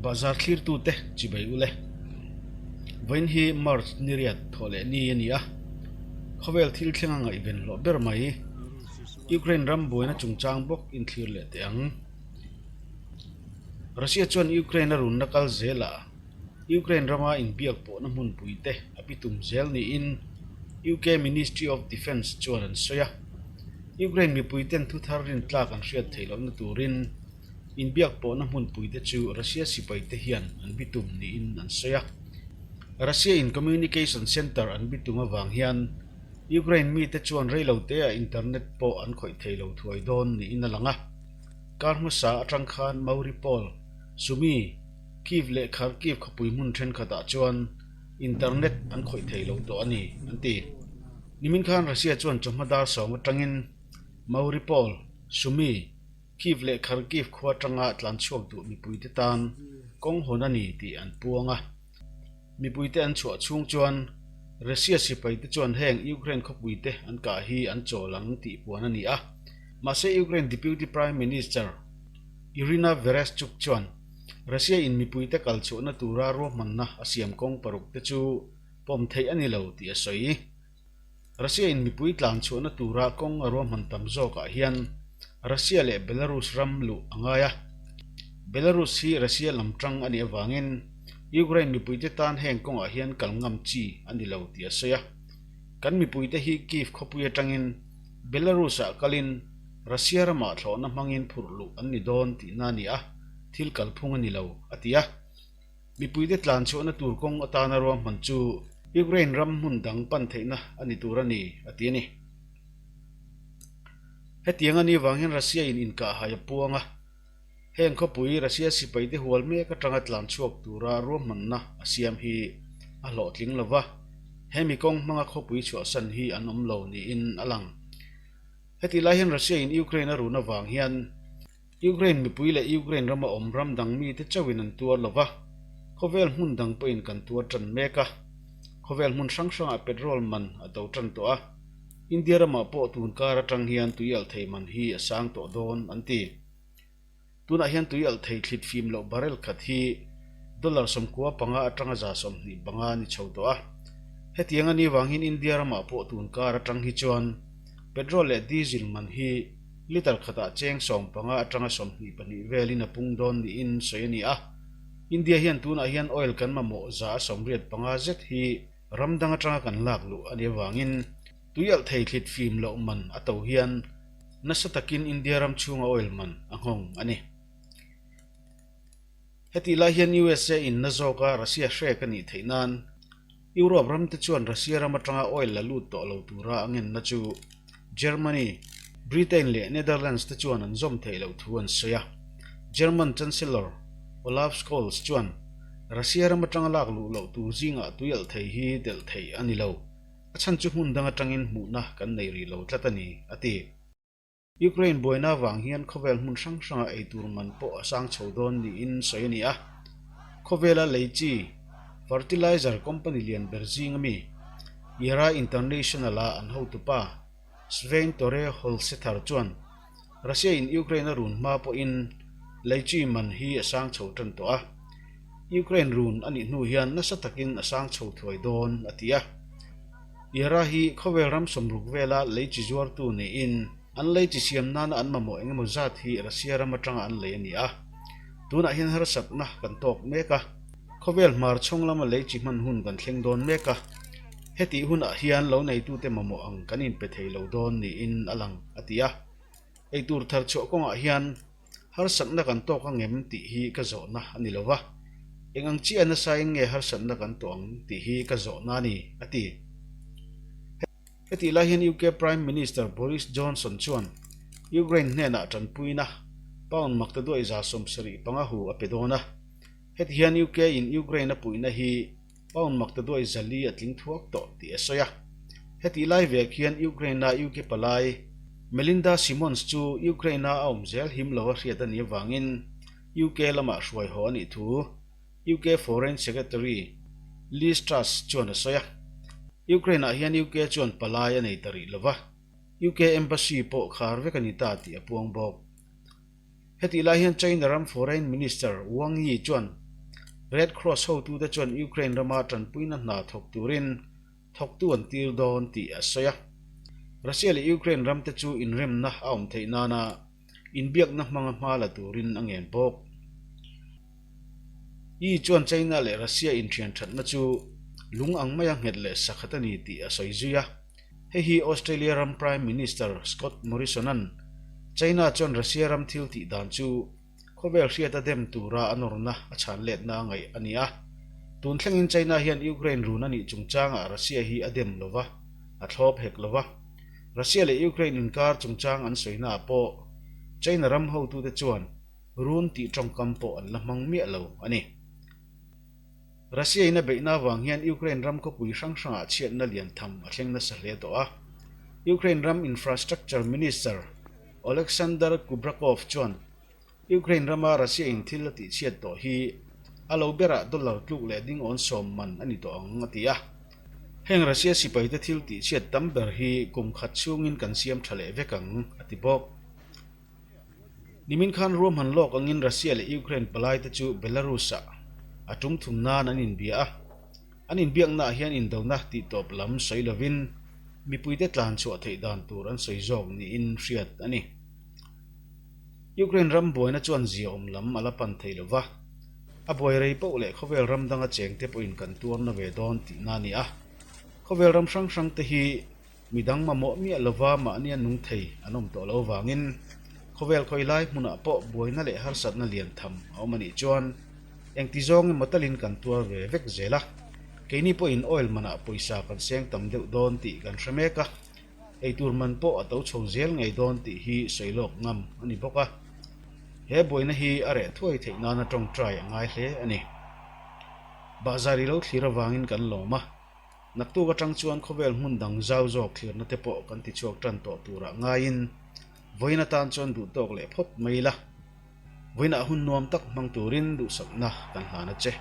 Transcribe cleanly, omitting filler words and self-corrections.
Bahzar thlirtute chibai ule. Vawiin hi March ni riat thawh leh ni a ni a, khawvel thil thleng a ngaihven hlawh ber mai. Ukraine ram buaina chungchang bawk inthlir leh teh ang. Russia chuan Ukraine a runna kal zelah Ukraine rama inbiak pawhna hmunpui te a pitum zel niin UK Ministry of Defence chuan an sawi a. Ukraine mipui ten thuthar rintlak an hriat theih lohna turin inbiak pawhna hmunpui te chu Russia sipai te hian an bitum niin an sawi a. Russia in communication center an bitum avang hian Ukraine mite chuan reiloteah internet pawh an khawih thei lo thuai dawn niin a lang a. Kar hmasa atang khan Mariupol, Sumy, Kyiv leh Kharkiv khawpui hmun thenkhatah chuan internet an khawih thei lo tawh a ni, an ti. Nimin khan Russia chuan chawhma dar sawm atangin Mariupol, Sumy, Kyiv leh Kharkiv khua atanga tlanchhuak duh mipuite tan kawng hawn a ni tih an puang a. Mipuite an chhuah chhung chuan Russia sipaite chuan heng Ukraine khawpuite an kah hi an chawl ang tih puan a ni a. Mahse Ukraine Deputy Prime Minister Iryna Vereshchuk chuan Russia in mipuite kal chhuahna tura ruahmanna a siam kawng paruk te chu pawm theih a ni lo tih a sawi. Russia in mipui tlan chhuahna tura kawng a ruahman tam zawkah hian Russia leh Belarus ram luh a ngai a. Belarus hi Russia lam tang a nih avangin Ukraine mipuite tan heng kawngah hian kal ngam chi a ni lo tih a sawi a. Kan mipuite hi Kyiv khawpui atangin Belarus-ah kalin Russia ramah thlawhna hmangin phurh luh an ni dawn tihna a ni a, thil kalphung a ni lo, a ti a. Mipuite tlan chhuahna tur kawng atana ruahman chu Ukraine ram hmun dang pan theihna a ni tur a ni, a ti a ni. Hetiang a nih vang hian Russia in inkahhai a puang a, heng khawpui Russia sipaite hual mek atanga tlan chhuak tura ruahmanna a siam hi a hlawhtling lo va, hemi kawng hmanga khawpui chhuahsan hi an awm lo niin a lang. Hetih lai hian Russia in Ukraine a run avang hian Ukraine mipui leh Ukraine rama awm ram dang mite chauhin an tuar lo va, khawvel hmun dang pawhin kan tuar tan mek a. Khawvel hmun hrang hrangah petrol man a do tan tawh a, India ramah pawh tun kar atang hian tui alh thei man hi a sang tawh dawn an ti. Tunah hian tui alh thei thlit fim loh barrel khat hi dollar 95 atanga 25 ni chho tawh a. Hetiang a nih vang hian India ramah pawh tun kar atang hi chuan petrol leh diesel man hi Litre khatah cheng 15 atanga 22 velin a pung dawn niin sawi a ni a. India hian tunah hian oil kan mamawh 85 zet hi ram dang atanga kan lak luh a nih avangin tuialh thei thlit fim loh man a to hian nasa takin India ram chhunga oil man a nghawng a ni. Hetih lai hian USA in na zawka Russia hrek a nih theih nan Europe ramte chuan Russia ram atanga oil la lut tawh lo tura a ngenna chu Germany, Britain leh Netherlands te chuan an zawm theih loh thu an sawi a. German Chancellor Olaf Scholz chuan Russia ram atanga lak luh loh tur zingah tuialh thei hi delh theih a ni lo, a chhan chu hmun dang atangin hmuhna kan nei rih lo tlat a ni, a ti. Ukraine buaina avang hian khawvel hmun hrang hrangah eitur man pawh a sang chho dawn niin sawi a ni a. Khawvela lei chi, fertilizer, company lian ber zing ami, Yara International-a an hotupa, Svein Tore Holsether chuan Russia in Ukraine a run hma pawhin lei chi man hi a sang chho tan tawh a. Ukraine run a nih hnu hian nasa takin a sang chho thuai dawn, a ti a. Yara hi khawvel ram 60 vela lei chi zuartu niin an lei chi siam nana an mamawh eng emaw zat hi Russia ram atanga an lei a ni a. Tunah hian harsatna kan tawk mek a, khawvel hmar chhawng lama lei chi hman hun kan thleng dawn mek a, hetih hunah hian lo neitute mamawh ang kan inpe thei lo dawn niin a lang, a ti a. Eitur thar chhuah kawngah hian harsatna kan tawk ang em tih hi ka zawhna a ni lo va, eng ang chiah nasain nge harsatna kan tawh ang tih hi ka zawhna a ni, a ti. Hetih lai hian UK Prime Minister Boris Johnson chuan Ukraine hnenah tanpuina pound makta duai 75 hu a pe dawn a. Heti hian UK in Ukraine a puihna hi pound makta duai 400 a tling thuak tawh tih a sawi a. Hetih lai vek hian Ukraine-a UK palai Melinda Simmons chu Ukraine-a a awm zel him lo a hriat a nih avangin UK lamah hruai haw a nih thu UK Foreign Secretary Liz Truss chuan a sawi a. Ukraine-ah hian UK chuan palai a nei ta rih lo va, UK Embassy pawh khar vek a ni ta tih a puang bawk. Hetih lai hian China ram Foreign Minister Wang Yi chuan. Red Cross hotute chuan Ukraine rama tanpuina hna thawk turin thawktu an tir dawn tih a sawi a. Russia leh Ukraine ramte chu inremna a awm theih nana inbiakna hmanga hma la turin a ngen bawk. Yi chuan China leh Russia inthian thatna chu lung ang maia nghet leh sakhat a ni tih a sawi zui a. Hei hi Australia ram Prime Minister Scott Morrison-a'n China chuan Russia ram thil tih dan chu khawvel hriata dem tura a nawrna a chhan letna a ngaih a ni a. Tun thlengin China hian Ukraine run a nih chungchangah Russia hi a dem lo va, a thlawp hek lo va. Russia leh Ukraine inkar chungchang an sawinaah pawh China ram hotute chuan run tih tawngkam pawh an la hmang miah lo a ni. Russia in a beihna avang hian Ukraine ram khawpui hrang hrangah chhiatna lian tham a thleng nasa hle tawh a. Ukraine ram Infrastructure Minister Oleksandr Kubrakov chuan Ukraine rama Russia in thil a tihchhiat tawh hi a lo berah dollar tluk leh dingawn sawm man a ni tawh ang a ti a. Heng Russia sipaite thil tihchhiat tam ber hi kum khat chhungin kan siam tha leh vek ang a ti bawk. Nimin khan ruahman lawk angin Russia leh Ukraine palaite chu Belarus-ah a tum thum nan an inbia a. An inbiaknaah hian indona tihtawp lam sawi lovin mipuite tlan chhuah theih dan tur an sawi zawk niin hriat a ni. Ukraine ram buaina chuan ziaawm lam a la pan thei lo va, a buai rei poh leh khawvel ram danga chengte pawhin kan tuarna ve dawn tihna a ni a. Khawvel ram hrang hrangte hi Midang mamawh miah lova mahnia nung thei an awm tawh lo vangin khawvel khawi lai hmunah pawh buaina leh harsatna lian tham a awm a nih chuan engti zawng emaw talin kan tuar ve vek zel a. Keini pawhin oil manah pawisa kan seng tam deuh dawn tih kan hre mek a, eitur man pawh a to chho zel ngei dawn tih hi sawi lawk ngam a ni bawk a. He buaina hi a reh thuai theih nana tawngtai a ngai hle a ni. Bahzar i lo thlir avangin kan lawm a. Naktuk atang chuan khawvel hmun dang zau zawk thlirna te pawh kan ti chhuak tan tawh turah ngaiin vawiin atan chuan duh tawk leh phawt mai ila. Vawiinah hun nuam tak hmang turin duhsakna kan hlan a che.